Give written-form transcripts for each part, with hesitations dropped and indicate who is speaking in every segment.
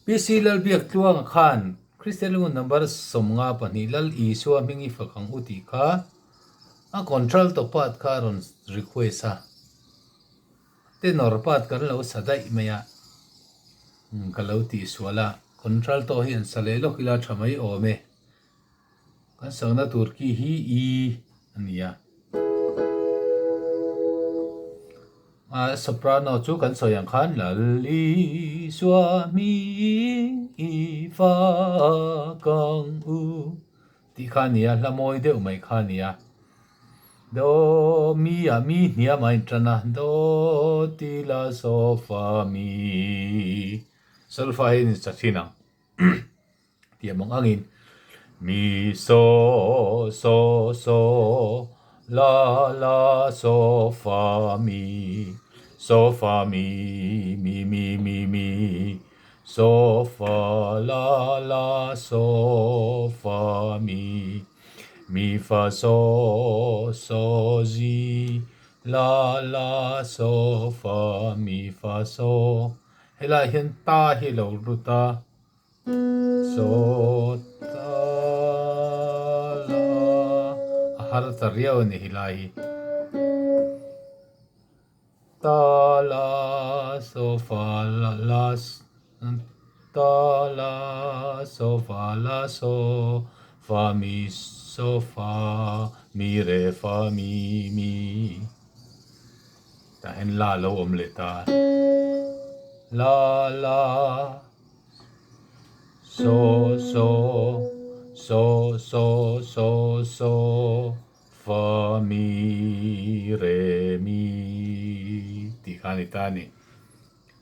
Speaker 1: PC Lalbiaktluanga khan Kristian Lungun number 52 Lal Isua hming i fak ang u tih kha a contralto part kha a rawn request a, tenor part kan lo sa daih mai a, ka lo tihsual a, contralto hi an sa leh lawk ila tha mai awm e. Kan sakna tur ki hi E a ni a. A soprano chu kan sawi ang khan Lal Isua hming i fak ang u tih kha a ni a, hla mawi deuh mai kha a ni a. Do mi ah mi hniam a intan a, do ti la sofa mi solfa hi a insa thin ang. Tiam ang angin, Mi so so so la la so fa mi so fa mi mi mi mi mi so fa la la so fa mi mi fa so so zi la la so fa mi fa so Helaiah hian ta hi a lo lut a. Saw ta la a har ta riau a ni hi lai hi. Ta la sofa la la ta la sofa la so fa mi sofa mi re fa mi mi tah hian la a lo awm leh ta la la. So so so so so so fa mi re mi tih kha a ni ta a ni.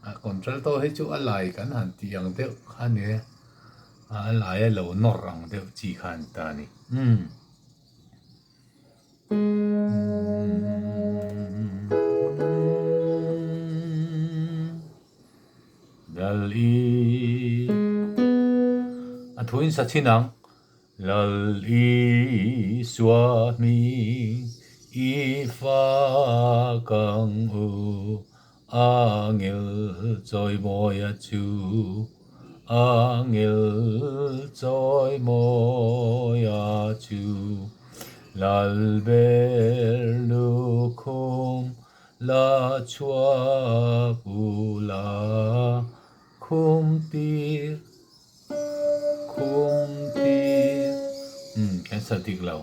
Speaker 1: A contralto hi chu a lai kan han tih ang deuh kha a ni e, a lai a lo nawr ang deuh chi kha a ni ta a ni. Umm. Lal i a thuin sa chin ang. Lal i sua hming i fak ang u, Angel chawimawia chu, Angel chawimawia chu, Lal ber lukhum La chhuak u la, khum tir, khum tir, umm kan sa dik lo,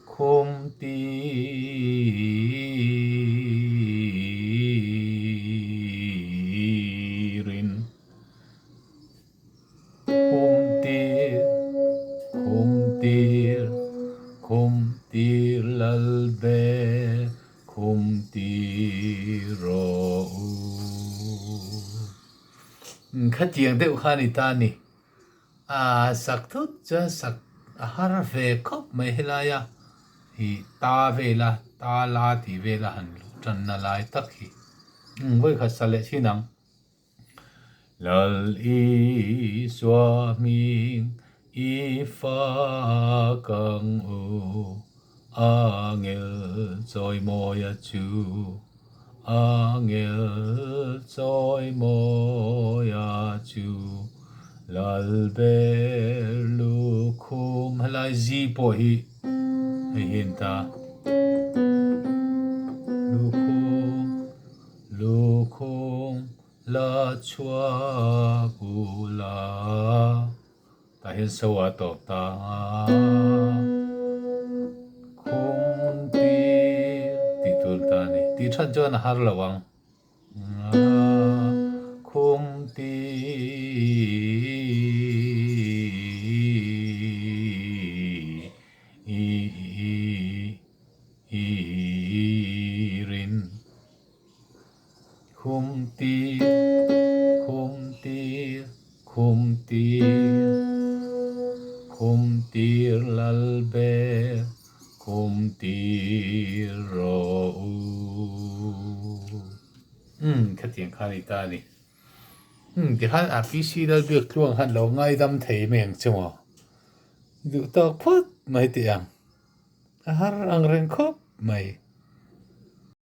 Speaker 1: khum tirin, khum tir, khum tir, khum tir lal ber. Khum ti rawh u. Khatiang deuh kha a ni ta a ni. A sak thut chuan sak a har ve khawp mai helai a hi ta vela ta la tih vela han luh tanna lai tak hi. Vawikhat sa leh thin ang. Lal Isua hming i fak ang u, Angel chawimawia chu, Angel chawimawia chu, Lal ber lukhum helai zi pawh hi hei hian ta lukhum. Lukhum la chhuak u la, tah hian so a tawp ta a. Khum tir tih tur ta a ni. Tih that chuan a har lo ang. Khum tir. Irin. Khum tir, khum tir, khum tir, khum tir lal ber, khum tir rawh u. Umm, khatiang kha a ni ta a ni. Umm, tikhan a PC Lalbiak tluang khan lo ngaidam thei mai ang che maw? Duh tawk phawt mai teh ang. A har ang reng khawp mai.